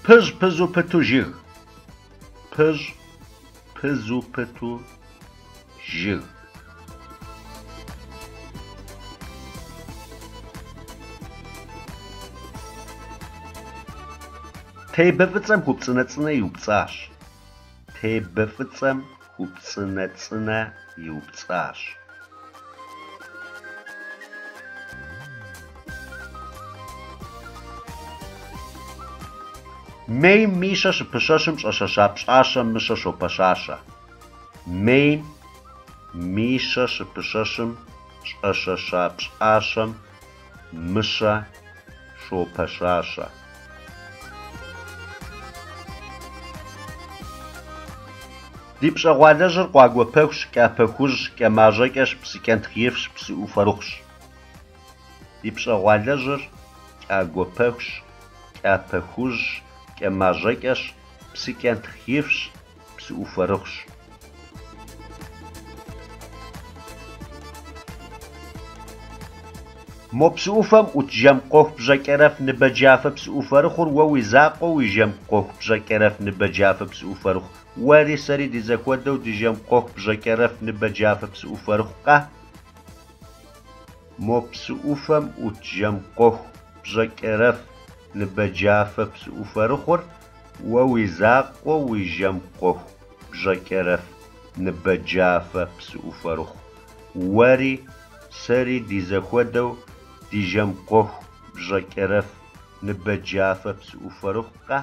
Пыжь пызу пыту жыг. Пыжь пызу пыту жыг. Тебэ фӏыцӏэм хупцӏынэ цӏынэ иупцӏащ. Тебэ фӏыцӏэм хупцӏынэ цӏынэ иупцӏащ. Мейм Мищэ щыпыщэщым щӏэщэща пщӏащэм мыщэ щопэщащэ. Мейм Мищэ щыпыщэщым щӏэщэща пщӏащэм мыщэ щопэщащэ. Ди пщӏэгъуалэжьыр къуагуэ пэхущ, кӏапэ хужьщ, кӏэ мажьэкӏэщ, псы кӏэнтхъ ифщ, псы ӏуфэрыхъущ. Ди пщӏэгъуалэжьыр кӏагуэ пэхущ, кӏапэ хужьщ, кӏэ мажьэкӏэщ, псы кӏэнтхъ ифщ, псы ӏуфэрыхъущ. Мо псы ӏуфэм ӏут жэм къуэху бжьэ кӏэрэф ныбэ джафэ псы ӏуфэрыхъур уэ уи закъуэ уи жэм къуэху бжьэ кӏэрэф ныбэ джафэ псы ӏуфэрыхъу, уэри сэри ди зэхуэдэу ди жэм къуэху бжьэ кӏэрэф ныбэ джафэ псы ӏуфэрыхъукъэ? Мо псы ӏуфэм ӏут жэм къуэху бжьэ кӏэрэф ныбэ джафэ псы ӏуфэрыхъур уэ уи закъуэ уи жэм къуэху бжьэ кӏэрэф ныбэ джафэ псы ӏуфэрыхъу, уэри сэри ди зэхуэдэу ди жэм къуэху бжьэ кӏэрэф ныбэ джафэ псы ӏуфэрыхъукъэ?